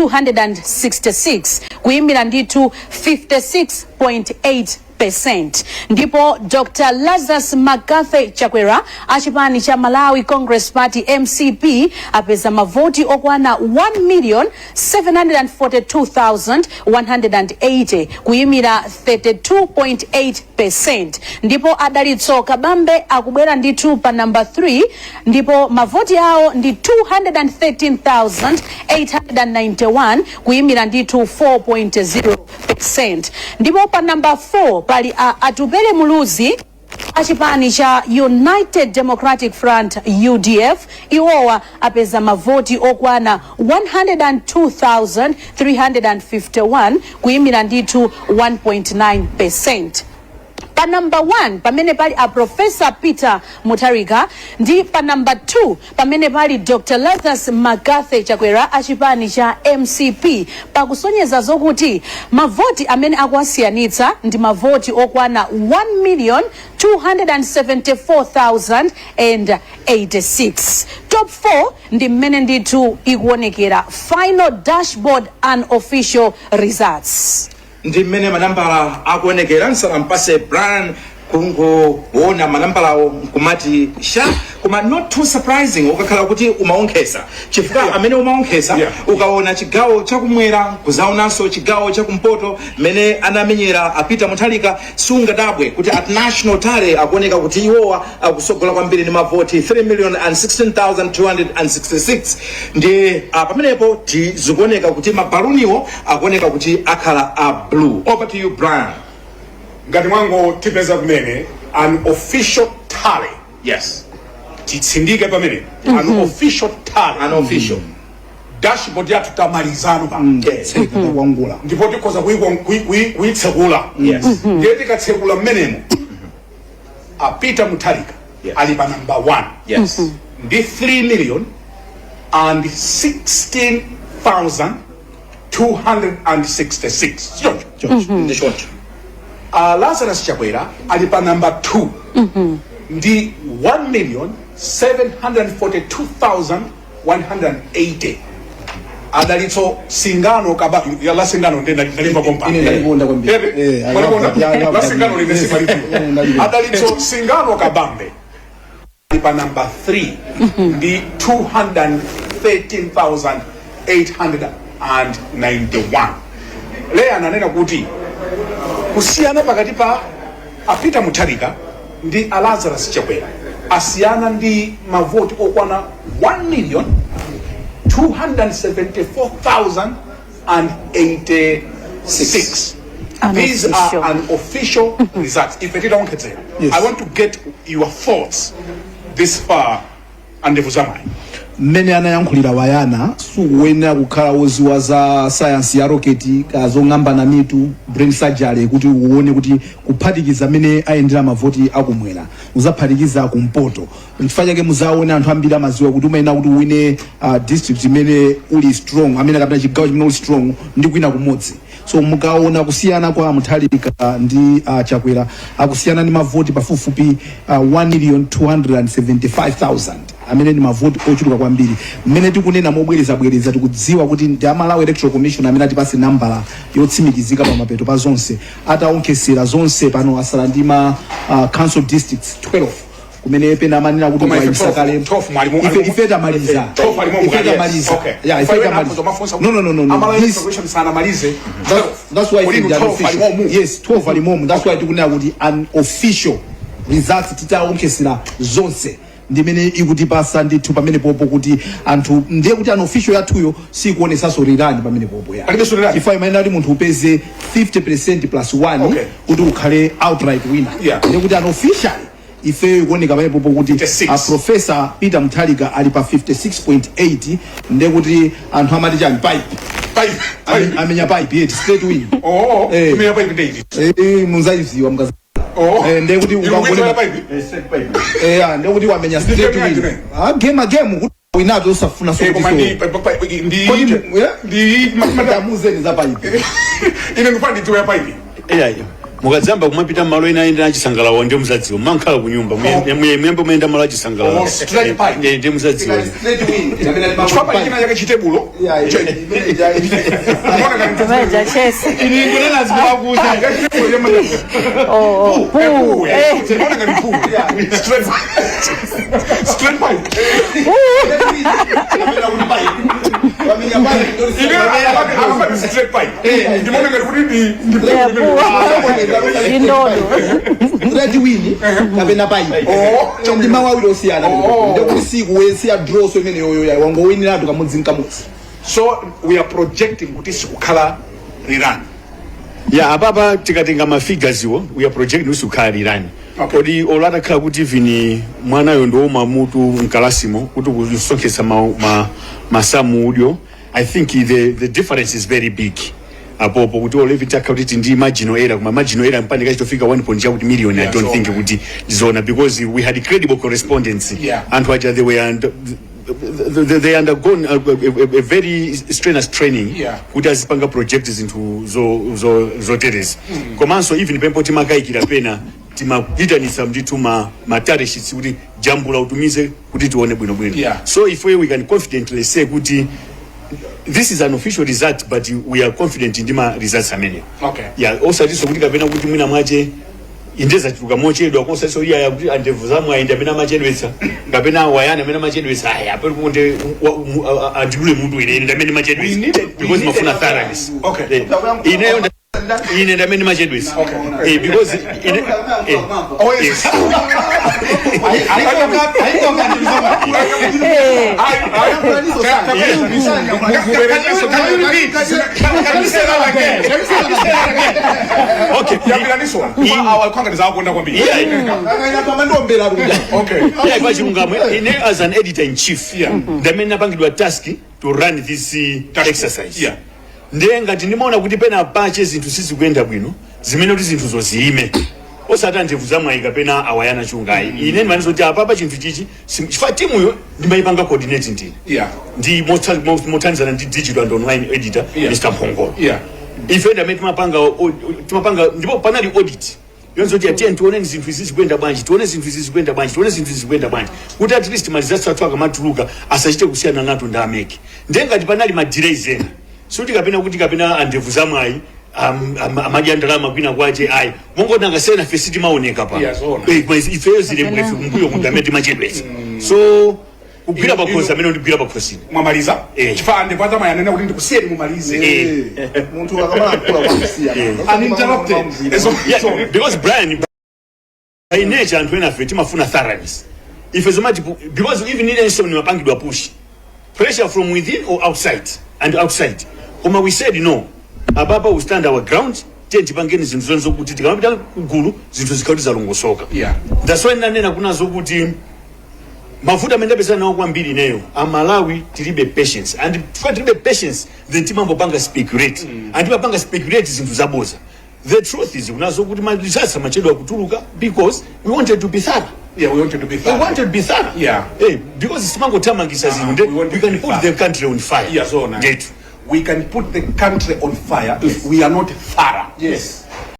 266, kuyimira ndithu 56.8%. Ndipo Dr Lazarus McCarthy Chakwera achipani cha Malawi Congress Party, MCP, apeza mavoti okwana 1 million 742,180, kuyimira 32.8%. Ndipo Adalitso Kabambe akubwera ndithu pa namba 3, ndipo mavoti awo ndi 213,891, kuyimira ndithu 4.0%. Ndipo pa namba 4 pali a Atupele Muluzi achipani cha United Democratic Front, UDF. Iwowa apeza mavoti okwana 102,351, kuyimira ndithu 1.9%. Pa namba 1 pamene pali a Professor Peter Mutharika, ndi pa namba 2 pamene pali Dr Lazarus McCarthy Chakwera achipani cha MCP, pakusonyeza zokuti mavoti amene akuwasiyanitsa ndi mavoti okwana 1 million 274,086. Top 4 ndi mmene ndithu ikuonekera, final dashboard unofficial results. Ndi mmene manambala akuonekera. Nsanampase Brian, kungoona manambalawo nkumati sha, koma not too surprising ukakhala kuti umaonkhesa, chifukwa amene umaonkhesa, ukaona chigawo chakumwera, kuzaonanso chigawo chakumpoto mmene anamenyera a Peter Mutharika, sungadabwe kuti at national tally akuoneka kuti iwowa akusogola kwambiri ndi mavoti 3 million and 16,266. Ndi pamenepo tizikuoneka kuti mabaluniwo akuoneka kuti akhala a blue. Over to you, Brian. Ngati mwangotipeza kumene, unofficial tally. Titsindike pamene, unofficial tally. Unofficial. Dashboard yathu tamalizano pano. Tseka, takwangula. Ndipo tikhoza kuyitsekula. Ndiye tikatsekula mmenemo, a Peter Mutharika ali pa number 1 ndi 3 million and 16,266, sichoncho? Ndi choncho. Lazarus Chakwera ali pa number 2 ndi 1 million 742,180. Adalitso Singano Kaba ya la Singano ndi ndalimba kompa. Ine ndalikonda kwambiri. Ere? Eh, I Mwalikonda? love that. Yeah, I love La that. Singano line Yes. simalipiwa. Eh, ndalikonda. Adalitso Singano Kabambe ali pa number 3 ndi 213,891. Leya ananena kuti kusiyana pakati pa a Peter Mutharika ndi a Lazarus Chakwera asiyana ndi mavoti okwana 1 million 274,086. These are Unofficial. unofficial results. Ife titaonkhedzera, I want to get your thoughts this far, andevu zamayi. Mmene anayankhulira wayana, sukuyenera kukhala woziwa za sayansi ya rocket, kazong'ambana mitu, brain surgery, kuti uone kuti kuphatikiza amene ayendera mavoti akumwera, uzaphatikiza kumpoto. Nchifukwa chake muzaone anthu ambiri amaziwa kuti umayenera kuti uwine district imene uli strong, amene kapena chigawo chimene uli strong ndi kwina kumodzi. So mukaona kusiyana kwa Mutharika ndi Chakwera, akusiyana ndi mavoti pafupifupi 1 million 275,000, amene ndi mavoti ochuluka kwambiri. Mmene tikunena mobwerezabwereza, tikudziwa kuti ndi a Malawi Electoral Commission amene atipase nambala yotsimikizika pamapeto pa zonse, ataonkhesera zonse. Pano asala ndi ma council districts 12, kumene pena amanena kuti Koma ife mwayisa 12 kale. 12 Ife tamaliza. 12 alimo Ife mukali, yes. tamaliza. Okay. Yeah, ife Ife tamaliza. mafunsa. No. Amalawi This Commission sanamalize. That's why Kodi I inu said 12 unofficial. alimomu? Yes, 12 alimomu. That's why tikunena kuti unofficial results, titaonkhesera zonse, ndimene ikutipasa ndithu pamene popo kuti anthu, ndiye kuti unofficial yathuyo sikuonesanso rerun pamene popo ya. Palibenso rerun? Chifukwa imayenera kuti munthu upeze 50% plus 1 kuti ukhale outright winner. Ndiye kuti unofficially ifeyo ikuoneka pamene popo kuti 56. A Professor Peter Mutharika ali pa 56.8. Ndiye kuti anthu amati chani, pipe. Pipe. Amenya pipe yeti straight win. Oh, Eh. imene pipe ndeizi. Eh, munzayiziwa mkazi. Oh. Eh, ndiye kuti Inu kuizoya pipe. Eh, ah, ndiye kuti wamenya straight game win. yanji? Ah, game a game kuti winazo usafuna so Eh, kuti koma ndi so. ndi Kodi yeah? ndi Tamuzeni za pipe. Ine ndifuna ndidziwe ya pipe. Iyayi, Mukadzamba kumapita malo ena ayenda achisangalalo, ndiye muzadziwa. Mmankhala ku nyumba, muyambe muyenda malo achisangalalo. Oh, straight pipe. Eh, ndiye muzadziwa. Chifukwa pali china chake chitebulo. Tumeja chesi. Ini nkunena zikumakuza. Oh, oh. Eh. Unaona ngati pool. Straight straight pipe. Ine akapati straight pipe. Ndimaona ngati kuti ndi Yeah, pool. Indodo. Straight win kapena pipe ndi mawu awiri osiyana. Ndekuti sikuwesiya draw, so imene yoyo wangowiniratu kamodzi nkamodzi. So we are projecting kuti sikukhala rerun. Ya, apapa tikatenga ma figures iwo, we are projecting kuti sikukhala rerun. Kodi olo atakhala kuti even mwanayo ndiwoma mutu mkalasimo kuti kusonkhesa masamu udyo, I think the difference is very big apopo, kuti olo even takhala kuti ndi marginal error, koma marginal error mpande kachitofika 1 point chakuti million, I don't think kuti zona, because we had credible correspondence. Anthu aja, they were under, they undergone a very strenuous training kuti azipanga project zinthu zoterezi. Komanso even pempo timakayikira pena, timayitanitsa ndithu ma tally sheets kuti jambula utumize kuti tione bwinobwino. So if we can confidently say kuti this is an official result, but we are confident ndi ma results amene. Yeah, osatinso kuti kapena kuti mwina mwache indezachuluka mochedwa, kosatinso iya kuti andevu zamwe ayinde amene amachedwetsa, kapena wayani amene amachedwetsa. Aya, aperi kunde andidule mutu ine, ine ndamene machedwetsa because mafuna thoroughness. Eh, ineyo ine ndamene machedwetsa. Because ine Oh, yes. Eh. Can you say that again? Can you say that again? Okay. Yambiraniswa awakhangani zakonda kwambiri. Okay. Yeah, pachilungamo, ine as an editor in chief, ndamene napangidwa task to run this exercise. Ndiye ngati ndimaona kuti pena pache zinthu sizikuyenda bwino, zimene kuti zinthu zoziyime, osati andevu zamwayi kapena awayana chungayi, ine ndimaniza kuti apapa chinthu chichi chifukwa timuyo ndimayipanga coordinate ndine ndi mothandizana ndi digital and online editor, Mr Mphongolo. Ife ndamene timapanga, ndipo panali audit yonse kuti atiye tione zinthu izi zikuyenda bwanji, tione zinthu izi zikuyenda bwanji, tione zinthu izi zikuyenda bwanji, kuti at least ma results athu akamatuluka asachite kusiyana nato ndi a MEC. Ndiye ngati panali ma delays ena, sikuti kapena kuti kapena andevu zamwayi amadya ndalama kwina kwache, ayi, mongoti angasiyana fe sitimaoneka pa. Yeah, zoona. Eh, koma ifeyo zilembwe ife kumbuyo kuti amene timachedwetsa, so kugwira pakhosi amene ndigwira pakhosini. Mwamaliza? Eh. Chifukwa ndipo adzamayanena kuti ndikusiyeni mumalize. Munthu akamalankhula kwakusiya. Uninterrupted. Yeah, because Brian, by nature anthu ena afe timafuna thoroughness. Ife zomati because even inenso nimapangidwa push pressure from within or outside and outside, koma we said no, apapa we stand our ground. Tiye tipangeni zinthu zonse zokuti tikamapita kugulu zinthu zikhale zalongosoka. That's why nanena kunazo kuti mavuto amene ndapezana nawo kwambiri ineyo, Amalawi tilibe patience, and chifukwa tilibe patience, then timambopanga speculate and timapanga speculate zinthu zaboza. The truth is kunazo kuti ma results amachedwa kutuluka because we wanted to be thorough. Yeah, we wanted to be We thorough. wanted to be thorough. Eh, because simangothamangisa zinthu, we wanted we to can be put thorough. the country on fire. Yeah, zoona. Ndetu. We can put the country on fire if we are not thorough. Yes.